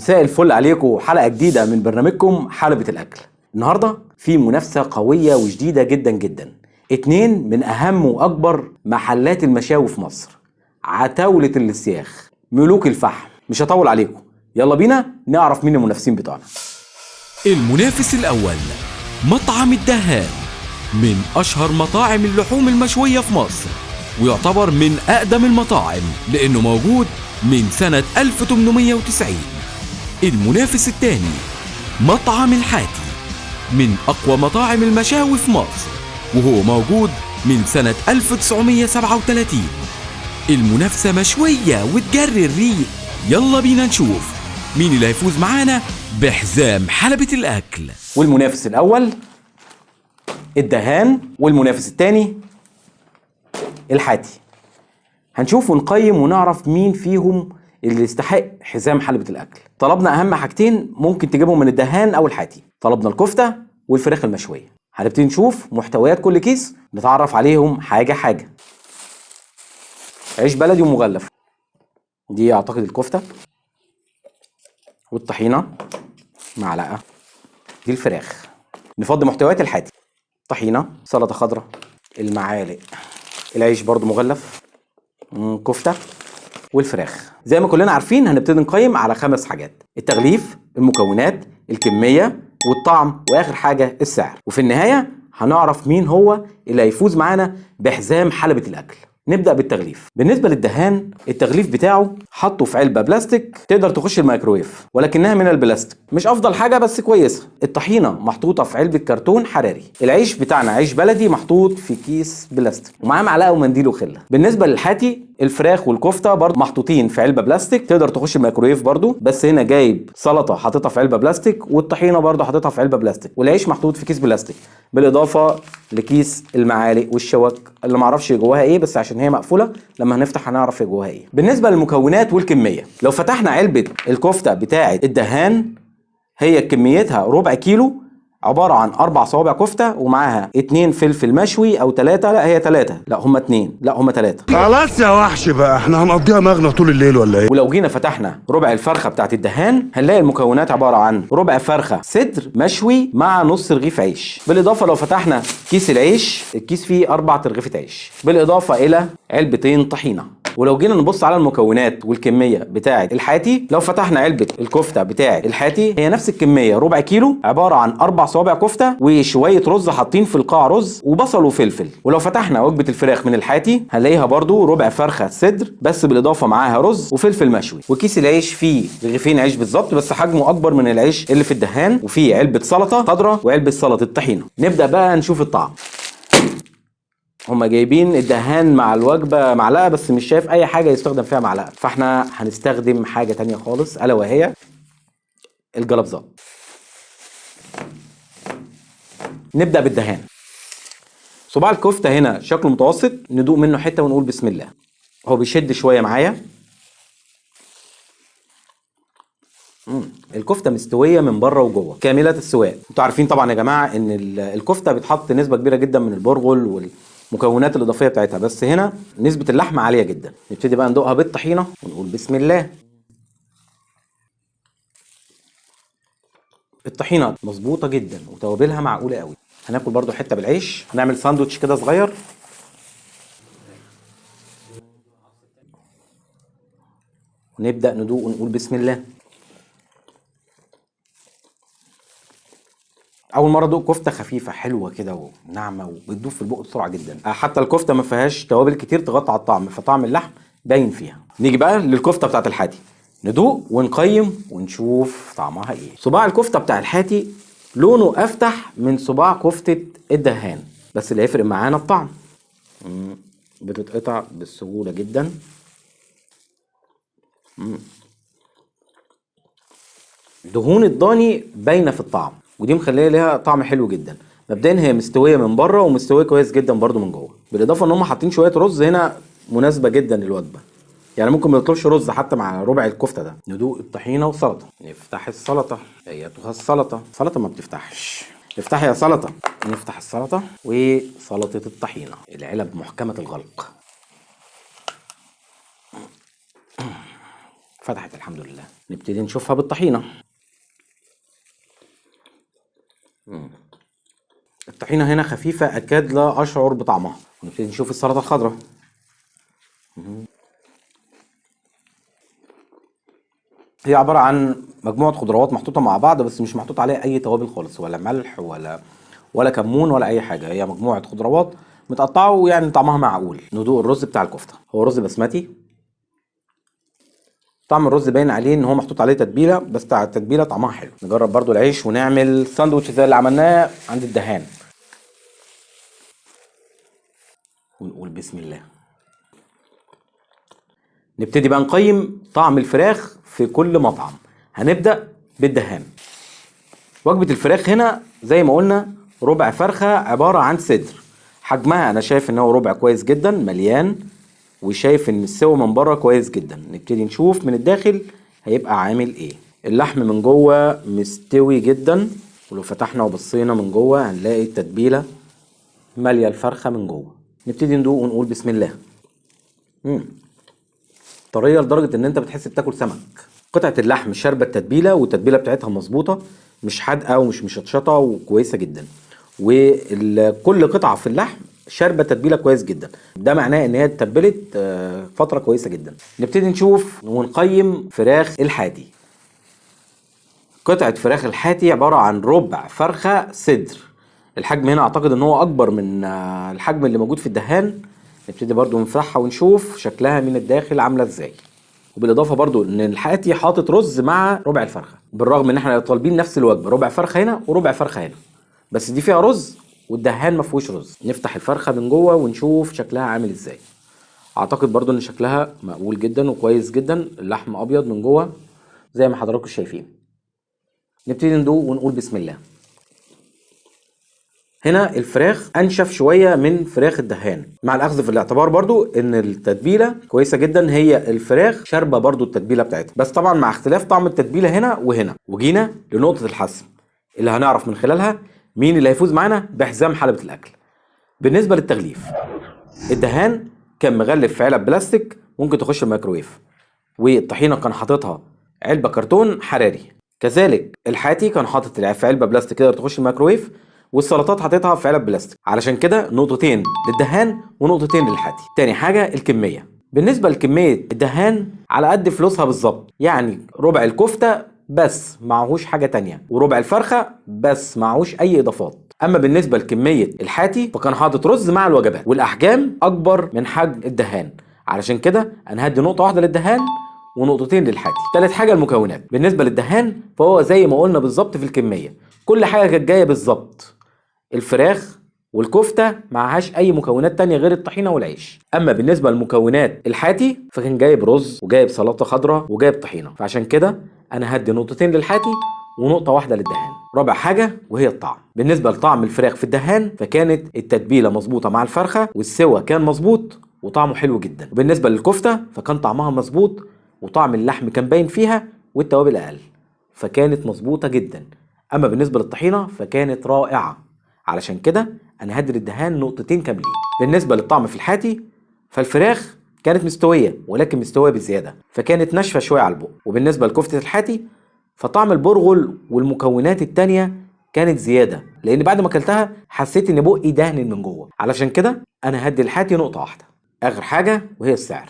مساء الفل عليكم، حلقة جديدة من برنامجكم حلبة الأكل. النهاردة في منافسة قوية وشديدة جدا جدا، اتنين من أهم وأكبر محلات المشاوي في مصر، عتاولة الاسياخ، ملوك الفحم. مش هطول عليكم، يلا بينا نعرف مين المنافسين بتوعنا. المنافس الأول مطعم الدهان، من أشهر مطاعم اللحوم المشوية في مصر، ويعتبر من أقدم المطاعم لأنه موجود من سنة 1890. المنافس الثاني مطعم الحاتي، من أقوى مطاعم المشاوي في مصر، وهو موجود من سنة 1937. المنافسة مشوية وتجري الريق، يلا بينا نشوف مين اللي هيفوز معانا بحزام حلبة الأكل. والمنافس الأول الدهان، والمنافس الثاني الحاتي. هنشوف ونقيم ونعرف مين فيهم اللي يستحق حزام حلبة الأكل. طلبنا أهم حاجتين ممكن تجيبهم من الدهان أو الحاتي، طلبنا الكفتة والفراخ المشوية. هنبتدي نشوف محتويات كل كيس، نتعرف عليهم حاجة حاجة. عيش بلدي ومغلف، دي أعتقد الكفتة، والطحينة معلقة، دي الفراخ. نفضي محتويات الحاتي: طحينة، سلطة خضراء، المعالق، العيش برضو مغلف، كفتة، والفراخ. زي ما كلنا عارفين هنبتدي نقيم على 5 حاجات: التغليف، المكونات، الكمية، والطعم، واخر حاجة السعر. وفي النهاية هنعرف مين هو اللي هيفوز معانا بحزام حلبة الأكل. نبدأ بالتغليف. بالنسبة للدهان، التغليف بتاعه حطه في علبة بلاستيك تقدر تخش الميكرويف، ولكنها من البلاستيك، مش أفضل حاجة بس كويسة. الطحينة محطوطة في علبة كرتون حراري. العيش بتاعنا عيش بلدي محطوط في كيس بلاستيك ومعاه معلقة ومنديل وخلة. بالنسبة للحاتي، الفراخ والكفتة برضه محطوطين في علبة بلاستيك تقدر تخش الميكرويف برضه، بس هنا جايب سلطة حاططها في علبة بلاستيك، والطحينة برضه حاططها في علبة بلاستيك، والعيش محطوط في كيس بلاستيك، بالإضافة لكيس المعالق والشوك اللي معرفش جواها ايه، بس عشان هي مقفولة لما هنفتح هنعرف جواها ايه. بالنسبة للمكونات والكمية، لو فتحنا علبة الكفتة بتاعة الدهان، هي كميتها ربع كيلو، عبارة عن 4 صوابع كفتة ومعاها 2 فلفل مشوي أو 3، لا هي 3، لا هما 2، لا هما 3. خلاص يا وحش بقى، احنا هنقضيها مغنى طول الليل ولا ايه؟ ولو جينا فتحنا ربع الفرخة بتاعت الدهان، هنلاقي المكونات عبارة عن ربع فرخة صدر مشوي مع نص رغيف عيش. بالإضافة لو فتحنا كيس العيش، الكيس فيه 4 رغيفة عيش، بالإضافة إلى علبتين طحينة. ولو جينا نبص على المكونات والكمية بتاعة الحاتي، لو فتحنا علبة الكفتة بتاعة الحاتي، هي نفس الكمية ربع كيلو، عبارة عن 4 صوابع كفتة وشوية رز حاطين في القاع رز وبصل وفلفل. ولو فتحنا وجبة الفراخ من الحاتي، هنلاقيها برضو ربع فرخة صدر بس بالإضافة معاها رز وفلفل مشوي. وكيس العيش فيه رغيفين عيش بالظبط، بس حجمه أكبر من العيش اللي في الدهان، وفيه علبة سلطة خضراء وعلبة سلطة طحينة. نبدأ بقى نشوف الطعم. هما جايبين الدهان مع الوجبة معلقة، بس مش شايف أي حاجة يستخدم فيها معلقة، فاحنا هنستخدم حاجة تانية خالص، ألا وهي الجلبزات. نبدأ بالدهان. صباع الكفتة هنا شكله متوسط، ندوق منه حتة ونقول بسم الله. هو بيشد شوية معايا. الكفتة مستوية من بره وجوه، كاملة السواء. انتوا عارفين طبعا يا جماعة إن الكفتة بيتحط نسبة كبيرة جدا من البرغل والمكونات الإضافية بتاعتها، بس هنا نسبة اللحمة عالية جدا. نبتدي بقى ندوقها بالطحينة ونقول بسم الله. الطحينة مظبوطة جدا وتوابلها معقولة قوي. هناكل برضو حتة بالعيش، هنعمل ساندوتش كده صغير. ونبدأ ندوق ونقول بسم الله. أول مرة أدوق كفتة خفيفة حلوة كده وناعمة وبتدوب في البق بسرعة جدا. حتى الكفتة ما فيهاش توابل كتير تغطي على الطعم، فطعم اللحم باين فيها. نيجي بقى للكفتة بتاعت الحاتي، ندوق ونقيم ونشوف طعمها إيه. صباع الكفتة بتاع الحاتي لونه أفتح من صباع كفتة الدهان، بس اللي هيفرق معانا الطعم. بتتقطع بسهولة جدا. دهون الضاني باينة في الطعم، ودي مخليه ليها طعم حلو جدا. مبدئيا هي مستوية من بره ومستويه كويس جدا برده من جوه، بالاضافة ان هم حاطين شوية رز هنا مناسبة جدا للوجبه، يعني ممكن ما نطلبش رز حتى مع ربع الكفتة ده. ندوق الطحينه وسلطة. نفتح السلطة، ايتها السلطة، السلطة ما بتفتحش، افتحي يا سلطة. نفتح السلطة وسلطة الطحينه، العلب محكمة الغلق. فتحت الحمد لله. نبتدي نشوفها بالطحينة. الطحينة هنا خفيفة أكاد لا أشعر بطعمها. ونبتدي نشوف السلطة الخضراء. هي عبارة عن مجموعة خضروات محطوطة مع بعض، بس مش محطوط عليها أي توابل خالص، ولا ملح ولا كمون ولا أي حاجة. هي مجموعة خضروات متقطعة ويعني طعمها معقول. ندوق الرز بتاع الكفتة، هو رز بسمتي. طعم الرز باين عليه ان هو محطوط عليه تتبيله، بس التتبيله طعمها حلو. نجرب برضو العيش ونعمل ساندوتش زي اللي عملناه عند الدهان، ونقول بسم الله. نبتدي بقى نقيم طعم الفراخ في كل مطعم. هنبدأ بالدهان. وجبة الفراخ هنا زي ما قلنا ربع فرخة عبارة عن صدر، حجمها انا شايف ان هو ربع كويس جدا مليان، وشايف ان السوا من بره كويس جدا. نبتدي نشوف من الداخل هيبقى عامل ايه. اللحم من جوه مستوي جدا، ولو فتحنا وبصينا من جوه هنلاقي التتبيله ماليه الفرخه من جوه. نبتدي ندوق ونقول بسم الله. طرية لدرجة ان انت بتحس بتاكل سمك. قطعه اللحم شاربه التتبيله، والتتبيله بتاعتها مظبوطة، مش حادقه ومش مشطشطه وكويسة جدا. وكل قطعه في اللحم شاربه تتبيله كويس جدا، ده معناه ان هي اتبلت فترة كويسة جدا. نبتدي نشوف ونقيم فراخ الحاتي. قطعه فراخ الحاتي عبارة عن ربع فرخة صدر. الحجم هنا اعتقد ان هو اكبر من الحجم اللي موجود في الدهان. نبتدي برضو نفتحها ونشوف شكلها من الداخل عامله ازاي. وبالاضافة برضو ان الحاتي حاطط رز مع ربع الفرخه، بالرغم ان احنا طالبين نفس الوجبة، ربع فرخة هنا وربع فرخة هنا، بس دي فيها رز والدهان ما فيهوش رز. نفتح الفرخه من جوه ونشوف شكلها عامل ازاي. اعتقد برضو ان شكلها مقبول جدا وكويس جدا. اللحم ابيض من جوه زي ما حضراتكم شايفين. نبتدي ندوق ونقول بسم الله. هنا الفراخ انشف شوية من فراخ الدهان، مع الاخذ في الاعتبار برضو ان التتبيله كويسة جدا. هي الفراخ شاربه برضو التتبيله بتاعتها، بس طبعا مع اختلاف طعم التتبيله هنا وهنا. وجينا لنقطة الحسم اللي هنعرف من خلالها مين اللي هيفوز معانا بحزام حلبة الاكل. بالنسبة للتغليف، الدهان كان مغلف في علب بلاستيك ممكن تخش الميكروويف، والطحينه كان حاططها علبة كرتون حراري. كذلك الحاتي كان حاطط في علبة بلاستيك تقدر تخش الميكروويف، والسلطات حاططها في علب بلاستيك. علشان كده نقطتين للدهان ونقطتين للحاتي. تاني حاجة الكمية. بالنسبة لكميه الدهان على قد فلوسها بالظبط، يعني ربع الكفتة بس معهوش حاجة تانية، وربع الفرخه بس معهوش اي اضافات. اما بالنسبة لكميه الحاتي فكان حاطط رز مع الوجبات، والاحجام اكبر من حجم الدهان. علشان كده انا هدي نقطة واحدة للدهان ونقطتين للحاتي. تالت حاجة المكونات. بالنسبة للدهان فهو زي ما قلنا بالظبط في الكمية، كل حاجة كانت جاية بالظبط. الفراخ والكفته معهاش اي مكونات تانية غير الطحينه والعيش. اما بالنسبة لمكونات الحاتي فكان جايب رز وجايب سلطة خضراء وجايب طحينه، فعشان كده انا هدي نقطتين للحاتي ونقطة واحدة للدهان. رابع حاجة وهي الطعم. بالنسبة لطعم الفراخ في الدهان فكانت التتبيله مظبوطة مع الفرخه، والسوى كان مظبوط وطعمه حلو جدا. وبالنسبة للكفته فكان طعمها مظبوط وطعم اللحم كان باين فيها والتوابل اقل، فكانت مظبوطة جدا. اما بالنسبة للطحينه فكانت رائعة، علشان كده انا هدي للدهان نقطتين كاملين. بالنسبة للطعم في الحاتي فالفراخ كانت مستوية ولكن مستوية بزيادة، فكانت ناشفة شوية على البق. وبالنسبة لكفته الحاتي فطعم البرغل والمكونات التانية كانت زيادة، لان بعد ما اكلتها حسيت ان بقي دهن من جوه، علشان كده انا هدي الحاتي نقطة واحدة. اخر حاجة وهي السعر.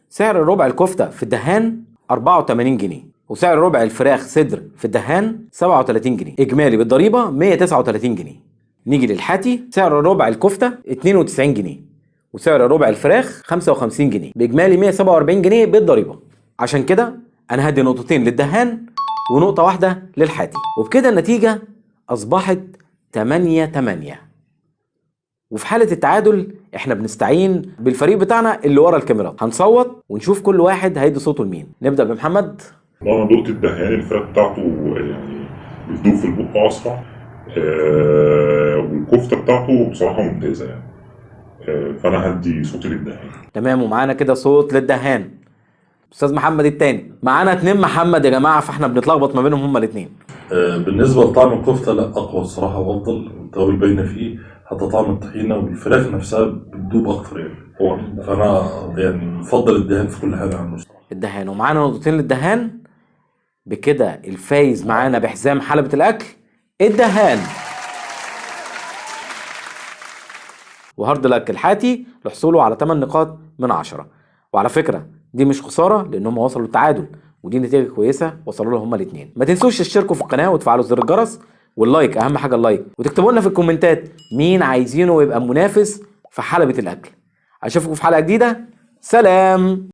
سعر ربع الكفتة في الدهان 84 جنيه، وسعر ربع الفراخ صدر في الدهان 37 جنيه، اجمالي بالضريبه 139 جنيه. نيجي للحاتي، سعر ربع الكفتة 92 جنيه، وسعر ربع الفراخ 55 جنيه، باجمالي 147 جنيه بالضريبه. عشان كده انا هدي نقطتين للدهان ونقطة واحدة للحاتي، وبكده النتيجة اصبحت 8-8. وفي حاله التعادل احنا بنستعين بالفريق بتاعنا اللي ورا الكاميرات، هنصوت ونشوف كل واحد هيدي صوته لمين. نبدا بمحمد. انا دقت الدهان، الفراخ بتاعته يعني بتدوب في البق اسرع، والكفته بتاعته بصراحة ممتازة يعني، فانا هدي صوتي للدهان. تمام، ومعانا كده صوت للدهان استاذ محمد التاني. معانا اتنين محمد يا جماعة، فاحنا بنتلخبط ما بينهم هما الاتنين. بالنسبة لطعم الكفتة لا اقوى الصراحة وافضل، التوابل باينة فيه، حتى طعم الطحينه والفراخ نفسها بتدوب اكتر يعني. هو فانا يعني بفضل الدهان في كل حاجة عنه. الدهان، ومعانا نقطتين للدهان. بكده الفايز معانا بحزام حلبة الأكل الدهان. و hard luck الحاتي لحصوله على 8 نقاط من 10. وعلى فكرة دي مش خسارة لأن هم وصلوا للتعادل، ودي نتيجة كويسة وصلوا لها هما الاتنين. ما تنسوش تشتركوا في القناة وتفعلوا زر الجرس وال like، أهم حاجة ال like، وتكتبوا لنا في الكومنتات مين عايزينه يبقى منافس في حلبة الأكل. أشوفكم في حلقة جديدة، سلام.